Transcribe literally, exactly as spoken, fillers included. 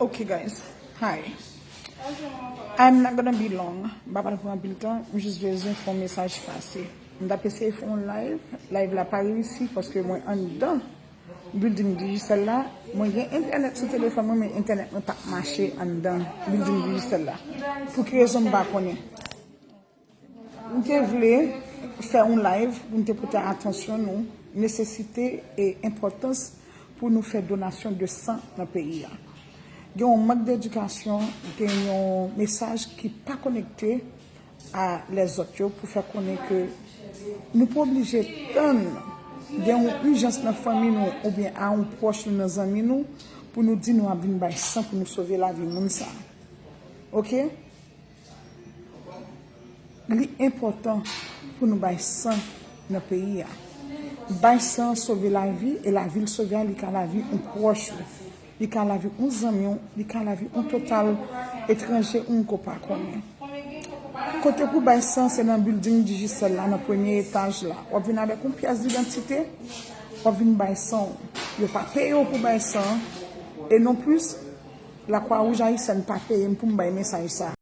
Okay, guys. Hi. I'm not gonna be long. M pa pral pran anpil tan. M jis bezwen fè yon mesaj pase. M t ap eseye fè yon live. Live la pa reyisi paske mwen anndan building Digicel la. Mwen gen entènèt sou telefòn mwen, men entènèt mwen pa mache anndan building Digicel la. Pou ki rezon, m pa konnen. M te vle fè yon live pou m te pote atansyon nou nesesite e enpòtans pou nou fè donasyon de san nan peyi a. Gen yon mank d'edikasyon, gen yon mesaj ki pa konekte a lèzòt yo pou fè konnen ke nou pa oblije tann gen yon ijans nan fanmi nou oubyen a yon pwòch nou, nan zanmi nou, pou nou di nou ap vin bay san pou nou sove lavi moun sa. Oke? Li enpòtan pou nou bay san nan peyi a. Bay san sove lavi, e lavi l sove a, li ka lavi yon pwòch ou, li ka lavi yon zanmi w, li ka lavi yon total etranje ou ke w pa konnen. Kote pou bay san, se nan building Digicel la, nan premye etaj la. W ap vin avèk yon pyès didantite, w ap vin bay san w. Yo pa peye w pou bay san, e non plis, Lakwa Wouj Ayisyèn pa peye m pou m bay mesaj sa.